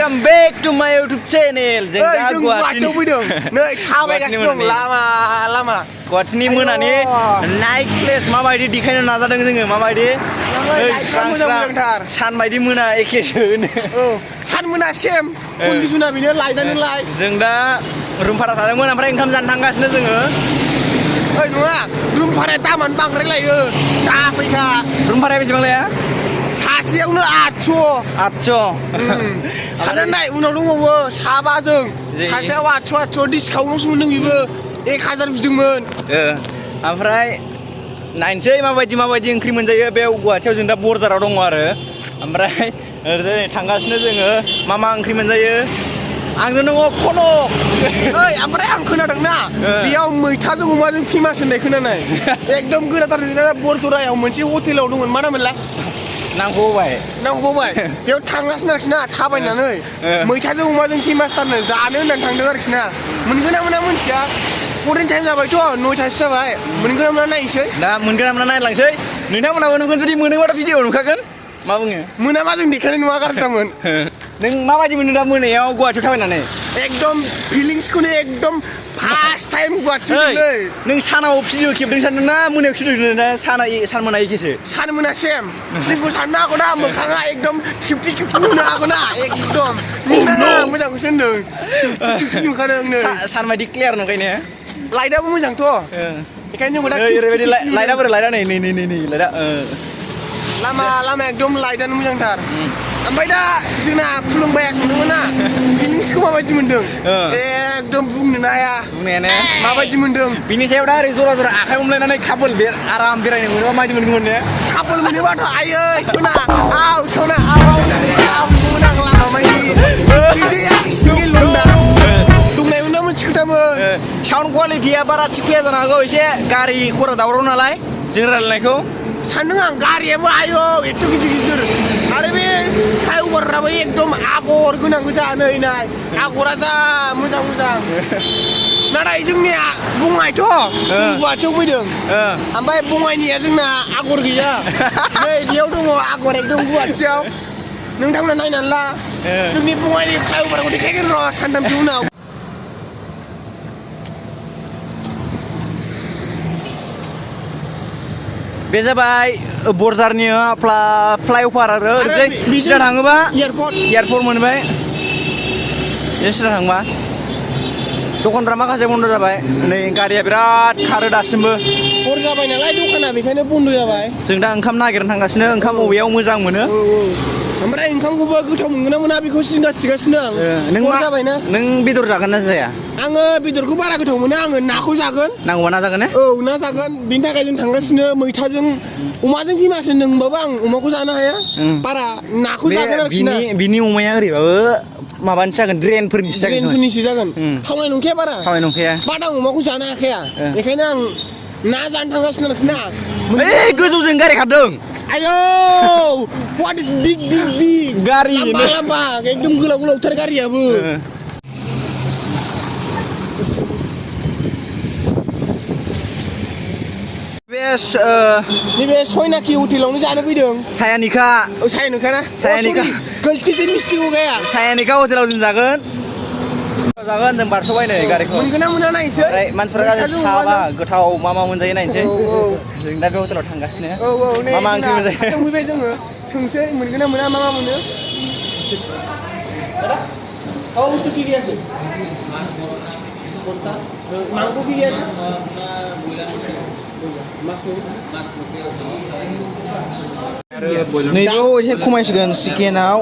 Welcome back to my YouTube channel. जों गुवाहाटियाव फैदों नै थाबायगासिनो दं लामा गुवाहाटिनि मोनानि नाइट प्लेस माबायदि देखायनो नाजादों जोङो माबायदि सान बायदि मोना एखेसो सान मोना सेम कन्डिसना बेनो लाइटानो लाइ जों दा रुम भारा थादोंमोन ओमफ्राय ओंखाम जानो थांगासिनो जोङो ओइ नङा रुम भाराया दामानो बांद्राय लायो दा फैखा रुम भाराया बेसेबां लाया सासेयावनो 800 सानो नाय उनाव दंबावो साबाजों सासेयाव 800 डिसकाउन्टआवसो मोनदों बेबो 1000 बिदोंमोन ओमफ्राय नायनोसै माबायदि ओंख्रि मोनजायो बे गुवाहाटियाव जों दा बर्डाराव दङ आरो ओमफ्राय ओरैजाय थांगासिनो जोङो मा ओंख्रि मोनजायो आंजों दङ खनक ओइ ओमफ्राय आं खोनादोंना बेयाव मैथाजों अमाजों फेमास होननाय खोनानाय एकदम गोदाथार बरजरायाव मोनसे हटेलाव दंमोन मा नाममोनलाय नांगौबाय बेयाव थांगासिनो आरोखि ना थाबायनानै मैथाजों अमाजों फेमासथारनो जानो होननानै थांदों आरोखि ना मोनगोन ना मोना मोनथिया फरेन टाइम जाबायथ' 9थासो जाबाय मोनगोन ना मोना नायनोसै दा मोनगोन ना मोना नायलांसै नोंथांमोनाबो नुगोन जुदि मोनोबाथ' भिडिअ नुखागोन मा बुङो मोनाबा जों देखायनाय नङा गारसामोन नों माबायदि मोनो दा मोनायाव गुवाहाटियाव थाबायनानै एकदम फिलिंसखौनो एकदम फार्स्ट टाइम गुवाहाटियाव नों सानाव भिडिअ खेबदों सानदों ना मोनायाव खेबदों ना सान मोना एखेसो सान मोना सेम जोंखौ साननो हागौ ना मोखाङा एकदम खेबथि नुनो हागौ ना एकदम मोजांखौसो होनदों खेबथि नुखादों सान बायदि क्लियार नुखायनो लाइटआबो मोजांथ' बेखायनो जोंखौ दा ओरैबायदि लाइटआ बोरै लाइटआ नै लाइटआ लामा एकदम लाइटआनो मोजांथार ओमफ्राय दा जोंना खुलुमबाया सोंदोंमोन ना फिलिंसखौ माबायदि मोनदों एकदम बुंनोनो हाया माबायदि मोनदों बिनि सायाव दा ओरै जरा आखाइ हमलायनानै कापोल आराम बेरायनो मोनोबा माबायदि मोनगौमोन ने कापोल मोनोबाथ' आयै सना सना होननानै बुंनो आं लामामानि सिंगेल दंनाय मोनना मोनसे खोथामोन साउन्ड क्वालिटिया बारा थिग फैया जानो हागौ एसे गारि खरा दावराव नालाय जों रायलायनायखौ सानदों आं गारियाबो आयौ एथ' गिदिर आरो बे फ्लाइअभाराबो एकदम आगर गोनां गोजा नै नाय आगरा जा मोजां नाथाय जोंनिया बङाइथ' जों गुवाहाटियाव फैदों ओमफ्राय बङाइनिया जोंना आगर गैया नै बेयाव दङ आगर एकदम गुवाहाटियाव नोंथांमोना नायनानै ला जोंनि बङाइनि फ्लाइअभारखौ देखायगोन र' सानथामसो उनाव बे जाबाय बर्डारनि फ्लाइअभार आरो ओरैजाय सिदा थाङोबा एयारपर्ट मोनबाय सिदा थाङोबा दखानफ्रा माखासे बन्द' जाबाय नै गारिया बिराद खारो दासिमबो हर जाबाय नालाय दखाना बेखायनो बन्द' जाबाय जों दा ओंखाम नागिरनो थांगासिनो ओंखाम बबेयाव मोजां मोनो ओमफ्राय ओंखामखौबो गोथाव मोनगोन ना मोना बेखौ सिगासिनो आं नों जाबायना नों बेदर जागोन ना जाया आङो बेदरखौ बारा गोथाव मोना आङो नाखौ जागोन नांगौबा ना जागोन औ ना जागोन बिनि थाखाय जों थांगासिनो मैथाजों अमाजों फेमास होनदों होनबाबो आं अमाखौ जानो हाया बारा नाखौ जागोन आरोखि ना बिनि अमाया ओरैबाबो माबानिसो जागोन ड्रेनफोरनिसो जागोन थावनाय नंखाया बारा बाट आं अमाखौ जानो हाखाया बेखायनो आं ना जानो थांगासिनो आरोखि ना गोजौजों गारि खारदों आयौ what is big गारि लाम्बा एकदम गोलावथार गारियाबो नैबे सयनाखि हटेलावनो जानो फैदों सायानिका ना गलतिसे मिस्टेक हो गया सायानिका हटेलाव जों जागोन जों बारस'बाय नै गारिखौ मोनगोन ना मोना नायनोसै मानसिफोरा गाज्रि साबा गोथाव मा मोनजायो नायनोसै जों दा बे हटेलाव थांगासिनो मा ओंख्रि मोनजायो फैबाय जोङो सोंसै मोनगोन ना मोना मा मोनो और उसको की गया से मांगो की गया से नैबेयाव एसे खमायसिगोन चिकेनाव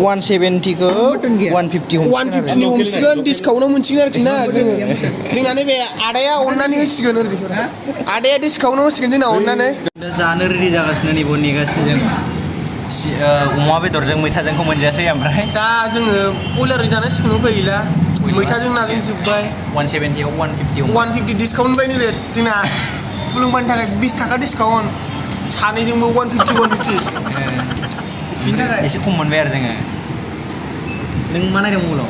170खौ 150 हमसिगोन डिसकाउन्टआव मोनसिगोन आरोखि ना जोंना नैबे आदाया अननानै होसिगोन आदाया डिसकाउन्टआव होसिगोन जोंना अननानै जानो रेडि जागासिनो नैबो नेगासिनो जों अमा बेदरजों मैथाजोंखौ मोनजायासै ओमफ्राय दा जोङो बयलारजों जानांसिगोन उफाय गैला मैथाजों नाजों जोब्बाय 170आव 150 डिसकाउन्ट बाय नैबे जोंना खुलुमबानि थाखाय 20 थाखा डिसकाउन्ट सानैजोंबो 150 बिनि थाखाय एसे खम मोनबाय आरो जोङो नों मा नायदों मबाइलाव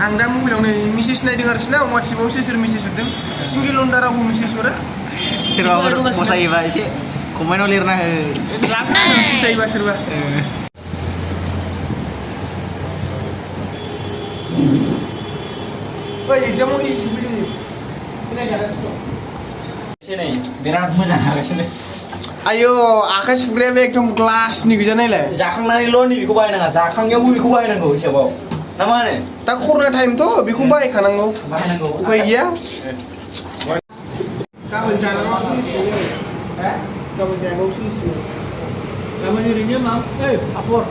आं दा मबाइलाव नै मेसेज नायदों आरोखि ना वाट्सएपआवसो सोर मेसेज हरदों सिंगेल लन्डा रावबो मेसेज हरो सोरबाफोर फसायोबा एसे कमेन्टआव लिरना हो फसायोबा सोरबा ओइ एग्जामाव इजि फैदों खोनायाखै एसे नै बिराद मोजां हागासिनो आयो आखाइ सुग्रायाबो एकदम ग्लासनि गोजा नायलाय जाखांनानैल' नैबेखौ बाहायनाङा जाखांनायावबो बेखौ बाहायनांगौ हिसाबाव ना मा होनो दा कर'ना टाइमथ' बेखौ बाहायखानांगौ बाहायनांगौ उफाय गैया गाबोन जानांगौ फैसिगोन गाबोन जानांगौ फैसिगोन गाबोन ओरैनो मा पापर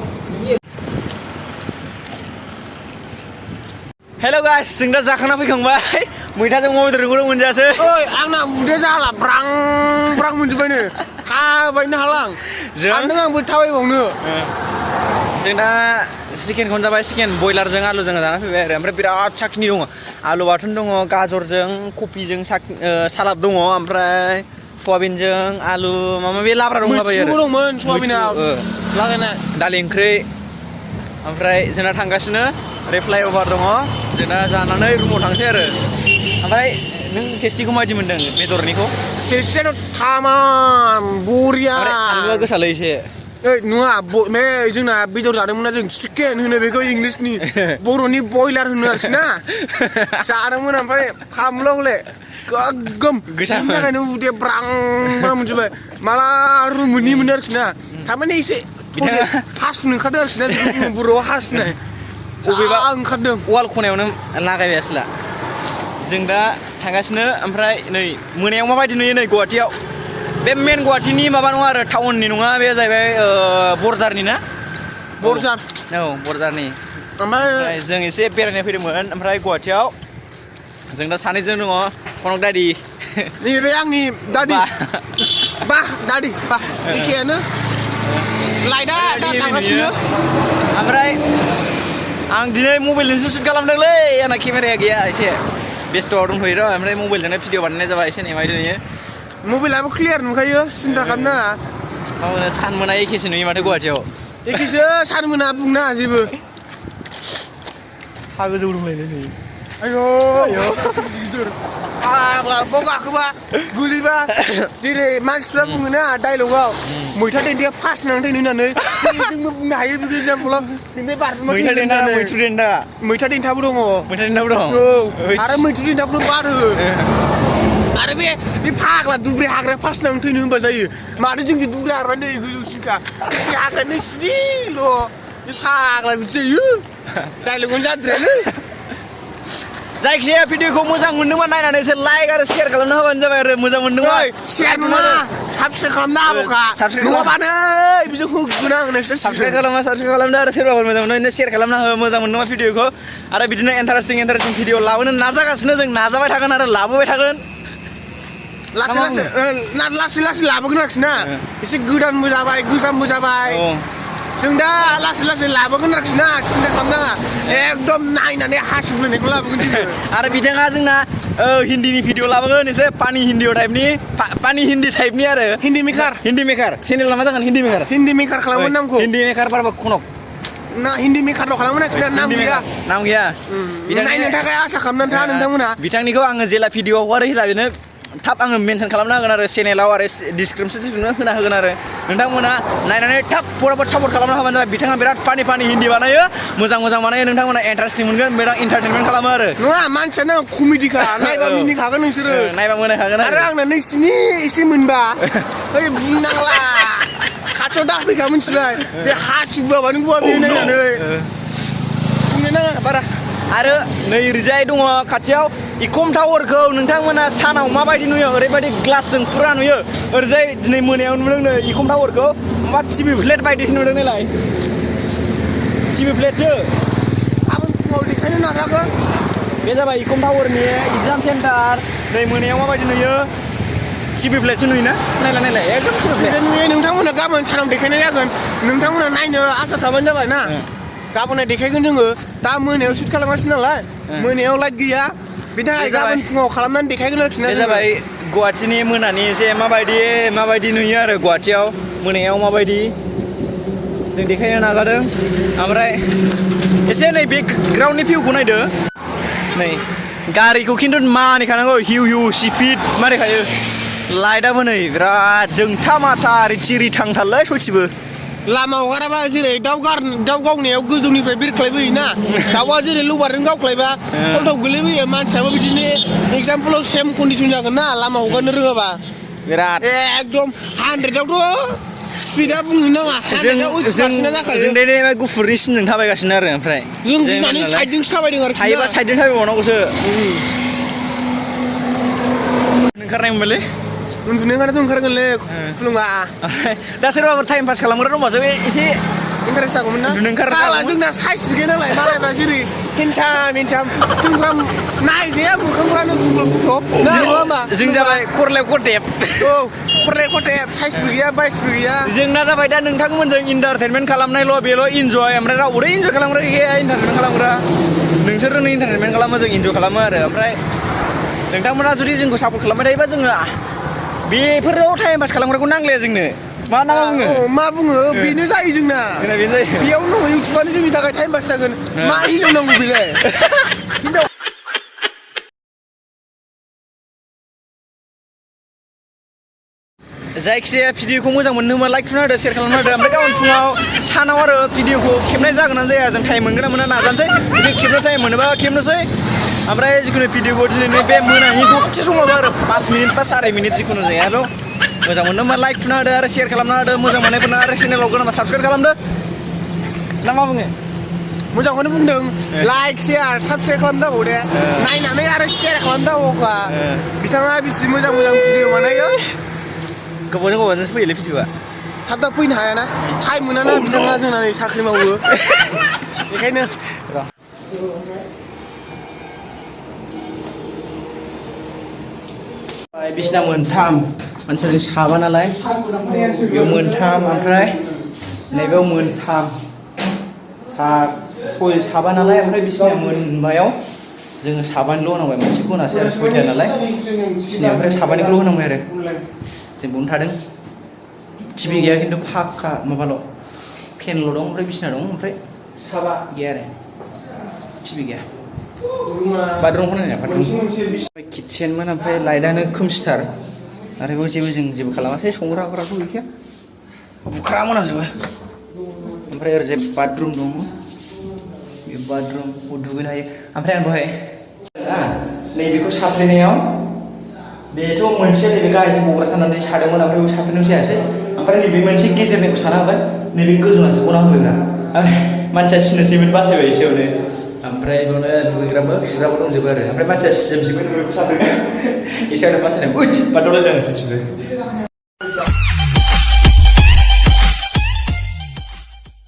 हेल' गाइस जों दा जाखांना फैखांबाय मैथाजों अमा बेदरखौल' मोनजायासै ओइ आंना उदै जाला ब्रां ब्रां मोनजोब्बायनो थाबायनो हाला आं सानदों आंबो थाबायबावनो जों दा चिकेनखौनो जाबाय चिकेन बयलारजों आलुजों जाना फैबाय आरो ओमफ्राय बिराद साखनि दङ आलु बाथोन दङ गाजरजों कफिजों सालाद दङ ओमफ्राय सयाबिनजों आलु माबा माबि लाब्रा दंलाबायो आरो दंमोन सयाबिनाव लागायनाय दालि ओंख्रि ओमफ्राय जोंना थांगासिनो ओरै फ्लाइअभार दङ जोंना जानानै रुमाव थांसै आरो ओमफ्राय नों टेस्टिखौ माबायदि मोन्दों बेदरनिखौ टेस्टियाथ' थामाम बरिया आलुआ गोसालै एसे ओइ नङा बे जोंना बेदर जादोंमोन ना जों चिकेन होनो बेखौ इंलिसनि बर'नि बयलार होनो आरोखि ना जादोंमोन ओमफ्राय फामल' हले गोगोम गोसामोन बेनि थाखायनो उदैया ब्रां ब्रां मोनजोब्बाय माला रुमनि मोनो आरोखि ना थारमाने एसे हासुनो ओंखारदों आरोखि ना बर'आव हासुनाय बबेबा ओंखारदों वाल खनायावनो लागायबाय आसला जों दा थांगासिनो ओमफ्राय नै मोनायाव माबायदि नुयो नै गुवाहाटियाव बे मेन गुवाहाटिनि माबा नङा आरो टाउननि नङा बे जाहैबाय बरजारनि ना बरजार औ बरजारनि ओमफ्राय जों एसे बेरायनो फैदोंमोन ओमफ्राय गुवाहाटियाव जों दा सानैजों दङ कनक दादि नैबे आंनि दादि बा दादि बा एखेयानो लाइटआ दा थांगासिनो ओमफ्राय आं दिनै मबाइलजोंसो शुट खालामदोंलै आंना केमेराया गैया एसे बेस्थ'आव दंथ'यो र' ओमफ्राय मबाइलजोंनो भिडिअ बानायनाय जाबाय एसे नेमायदो नुयो मबाइलाबो क्लियार नुखायो सिन्था खालामनाङा मावनो सान मोना एखेसो नुयो माथो गुवाहाटियाव एखेसो सान मोना बुंनाङा जेबो हा गोजौ दंलायनो नै आयौ गिदिर फाग्ला बाव गाखोबा गोलैबा जेरै मानसिफ्रा बुङोना डाइलगाव मैथा देन्थाया फास नांथाय होननानै जोंबो बुंनो हायो बे एग्जामपलाव मैथा देन्थाबो दङ आरो मैथ्रु देन्थाखौनो बारो आरो बे फाग्ला दुब्रि हाग्रा फास नांथाय होनबा जायो माथो जोंनि दुब्रि हाग्रा नै गोजौसिनखा हाग्रा नै सिरिल' बे फाग्ला बिदि जायो डाइलगावनो जाद्रायालै जायखिजाया भिडिअखौ मोजां मोनदोंबा नायनानै एसे लाइक आरो शेयार खालामना होबानो जाबाय आरो मोजां मोनदोंबा शेयार नङा साबस्क्राइब खालामना होबोखा नङाबानो बिजों होगोन आं नोंसोर साबस्क्राइब खालामदो आरो सोरबाफोर मोजां मोनो शेयार खालामना हो मोजां मोनदोंबा भिडिअखौ आरो बिदिनो इन्टारेस्टिं भिडिअ लाबोनो नाजागासिनो जों नाजाबाय थागोन आरो लाबोबाय थागोन लासै लासै लाबोगोन आरोखि ना एसे गोदानबो जाबाय गोजामबो जाबाय जों दा लासै लासै लाबोगोन आरोखि ना सिन्था खालामनाङा एकदम नायनानै हासुग्लायनायखौ लाबोगोन जोङो आरो बिथाङा जोंना हिन्दीनि भिडिअ लाबोगोन एसे पानि हिन्दी टाइपनि आरो हिन्दी मेकार चेनेला मा जागोन हिन्दी मेकार खालामगोन नामखौ हिन्दी मेकार बारबा खनक ना हिन्दी मेकारल' खालामगोन आरोखि ना नाम गैया नायनो थाखाय आसा खालामनानै था नोंथांमोना बिथांनिखौ आङो जेला भिडिअआव हगारो हेला बेनो थाब आङो मेनसन खालामना होगोन आरो चेनेलाव आरो डिसक्रिपसनआव होना होगोन आरो नोंथांमोना नायनानै थाब फटाफट सापर्ट खालामना होबानो जाबाय बिथाङा बिराद फानि हिन्दी बानायो मोजां बानायो नोंथांमोना इन्टारेस्टिं मोनगोन बिराद इन्टारटेनमेन्ट खालामो आरो नङा मानसियानो कमेडिखा नायबा मिनिखागोन नोंसोरो नायबा मोनाखागोन आरो आंना नोंसिनि एसे मोनबा ओइ बुंनांला खाथियाव दाफैखा मिथिबाय बे हासुबाबा नों बुवा बे नायनानै बुंनो नाङा बारा आरो नै ओरैजाय दङ खाथियाव इकम टावारखौ नोंथांमोना सानाव माबायदि नुयो ओरैबायदि ग्लासजों फुरा नुयो ओरैजाय दिनै मोनायाव नुदों नै इकम टावारखौ मा टिभि फ्लेट बायदिसो नुदों नालाय टिभि फ्लेटसो गाबोन फुङाव देखायनो नाजागोन बे जाबाय इकम टावारनि एग्जाम सेन्टार नै मोनायाव माबायदि नुयो टिभि फ्लेटसो नुयोना नायलाय एकदम टिभि फ्लेट नुयो नोंथांमोना गाबोन सानाव देखायनाय जागोन नोंथांमोना नायनो आसा थाबानो जाबाय ना गाबोन देखायगोन जोङो दा मोनायाव शुट खालामगासिनो नालाय मोनायाव लाइट गैया बिनि थाखाय गाबोन फुङाव खालामनानै देखायगोन आरोखि ना जाबाय गुवाहाटिनि मोनानि एसे माबायदि नुयो आरो गुवाहाटियाव मोनायाव माबायदि जों देखायनो नाजादों ओमफ्राय एसे नै बे ग्राउन्डनि भिउखौ नायदो नै गारिखौ खिन्थु मानिखानांगौ हिउ स्पिड मारिखायो लाइटआबो नै बिराद जोंथा माथा रिथि रिथांथारलै सयथिबो लामा हगाराबा जेरै दाउ गावनायाव गोजौनिफ्राय बिरख्लायबोयोना दाउआ जेरै लबारजों गावख्लायबा कलटाव गोलैबोयो मानसियाबो बिदिनो एगजामपोलाव सेम कन्डिसन जागोन ना लामा हगारनो रोङाबा बिराद एकदम 100आवथ' स्पिडा बुंनो नाङा 100आव 80% जाखायो जों दा गुफुरनि सिनजों थाबायगासिनो आरो ओमफ्राय जों गिनानै साइडजोंसो थाबायदों आरोखि हायोबा साइडजों थाबायबावनांगौसो ओंखारनाय मोनबायलै उन्दुनो ओंखारगोनलै खुलुङा दा सोरबाफोर टाइम पास खालामग्रा दंबासो एसे इन्टारेस्ट जागौमोन ना जोंना साइज गैया नालाय मालायफ्रा जेरै हिनसाम जोंफ्रा नायजाया मोखांफ्रानो बुख्लब ना नङा होमबा जों जाबाय खरलेब खथेब औ खरलेब खथेब साइजबो गैया बाइसबो गैया जोंना जाबाय दा नोंथांमोनजों इन्टारटेनमेन्ट खालामनायल' बेल' इन्जय ओमफ्राय रावबो इन्जय खालामग्रा गैया इन्टारटेनमेन्ट खालामग्रा नोंसोरनो इन्टारटेनमेन्ट खालामो जों इन्जय खालामो आरो ओमफ्राय नोंथांमोना जुदि जोंखौ सापर्ट खालामबाय थायोबा जोङो बेफोराव टाइम पास खालामग्राखौ नांलाया जोंनो मा नामा बुङो मा बुङो बेनो जायो जोंना बेनो जायो बेयाव दङ इउटुबानो जोंनि थाखाय टाइम पास जागोन मा हिनजाव नांगौ बेलाय हिनजाव जायखिजाया भिडिअखौ मोजां मोननोबा लाइक थुना होदो शेयार खालामना होदो ओमफ्राय गाबोन फुङाव सानाव आरो भिडिअखौ खेबनाय जागोन ना जाया जों टाइम मोनगोन ना मोना नाजानोसै जुदि खेबनो टाइम मोनोबा खेबनोसै ओमफ्राय जिखुनु भिडिअखौ दिनैनि बे मोनानि दसे समावबो आरो 5 मिनिट बा 4 मिनिट जिखुनु जाया बेयाव मोजां मोनदोंबा लाइक थुना होदो आरो शेयार खालामना होदो मोजां मोननायफोरनो आरो चेनेलाव गोनांबा साबसक्राइब खालामदो ना मा बुङो मोजांखौनो बुंदों लाइक शेयार साबस्क्राइब खालामदावो दे नायनानै आरो शेयार खालामदावोबा बिथाङा बिसि मोजां भिडिअ बानायो गोबावजोंसो फैयोलै भिडिअआ थाब फैनो हायाना टाइम मोनाना बिथाङा जोंना नै साख्रि मावो बेखायनो बिसिना मोनथाम मानसिजों साबा नालाय बेयाव मोनथाम ओमफ्राय नैबेयाव मोनथाम साबा नालाय ओमफ्राय बिसिना मोनबायाव जोङो साबानिल' होनांबाय मोनसेखौ होनासै आरो 6था नालाय बिसिना ओमफ्राय साबानिखौल' होनांबाय आरो जों बावनो थादों टिभि गैया खिन्थु फाक्का माबाल' फेनल' दं ओमफ्राय बिसिना दं ओमफ्राय साबा गैया आरो टिभि गैया बाथरुमखौ नायनाय बाथरुम किटचेनमोन ओमफ्राय लाइटआनो खोमसिथार आरो बेयाव जेबो खालामासै संग्राफोराथ' गैखाया बुखारा मोनामजोबो ओमफ्राय ओरैजाय बाथरुम दं बे बाथरुमखौ दुगैनो हायो ओमफ्राय आं दहाय नैबेखौ साफ्रेनायाव बेथ' मोनसे नैबे गाहायजों गग्रा साननानै सादोंमोन ओमफ्राय बेखौ साफ्रेनायाव जायासै ओमफ्राय नैबे मोनसे गेजेरनिखौ साना होबाय नैबे गोजौनासो गना होबायब्रा मानसिया सिनोसैमोन बासायबाय एसेयावनो ओमफ्राय बेयावनो दुगैग्राबो खिग्राबो दंजोबो आरो ओमफ्राय मानसिया सिजोबजोबबाय बेखौ साफ्रेनो एसेयावनो बासायनाय बादावलायदों आं